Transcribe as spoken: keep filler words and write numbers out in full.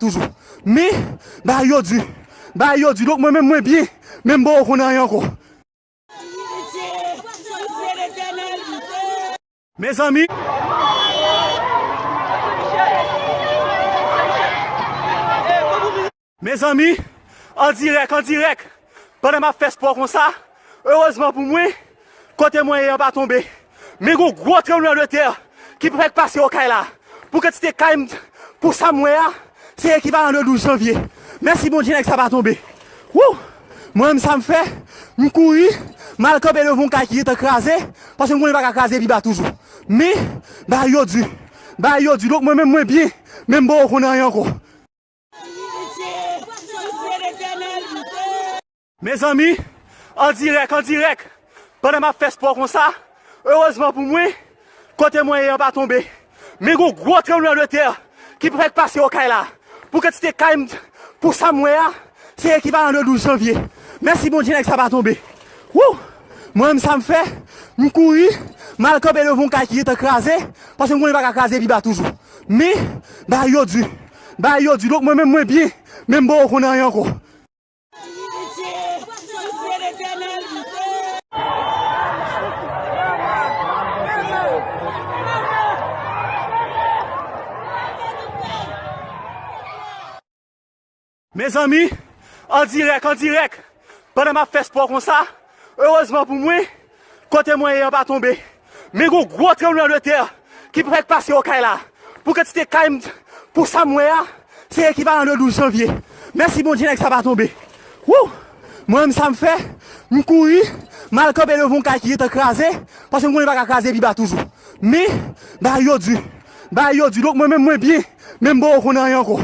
toujou. Men, bagay yo di. Bagay yo di. Donk, mwen menm, mwen byen. Men m poko konn anyen ankò. Mezanmi. Mezanmi, an dirèk, an dirèk. Pandan m ap fè spò konsa, erezman pou mwen, kote mwen ye an pa tonbe. Men gon gwo tranblemanntè ki fèk pase Okay la. Pou kantite kay m, pou sa m wè a, se ekivalan de douz janvye. Mèsi Bondye, nèg sa pa tonbe. Wou! Mwen menm sa m fè, m kouri, m al kanpe devan yon kay ki gentan kraze, paske m konnen li pa ka kraze pi ba toujou. Men, bagay yo di. Bagay yo di. Donk mwen menm mwen byen, men m poko konn anyen ankò. Mezanmi, an dirèk, an dirèk, pandan m ap fè spò konsa, erezman pou mwen, kote mwen ye an pa tonbe. Men gon gwo tranblemanntè ki fèk pase Okay la. Pou kantite kay m, pou sa m wè a, se ekivalan de douz janvye. Mèsi Bondye, nèg sa pa tonbe. Wou! Mwen menm sa m fè, m kouri, m al kanpe devan yon kay ki gentan kraze, paske m konnen li pa ka kraze pi ba toujou. Men, bagay yo di. Bagay yo di. Donk mwen menm mwen byen, men m poko konn anyen ankò. Mezanmi, an dirèk, an dirèk, pandan m ap fè spò konsa, erezman pou mwen, kote mwen ye an pa tonbe. Men gon gwo tranblemanntè ki fèk pase Okay la. Pou kantite kay m, pou sa m wè a, se ekivalan de douz janvye. Mèsi Bondye, nèg sa pa tonbe. Wou! Mwen menm sa m fè, m kouri, m al kanpe devan yon kay ki gentan kraze, paske m konnen li pa ka kraze pi ba toujou. Men, bagay yo di. Bagay yo di. Donk mwen menm mwen byen, men m poko konn anyen ankò.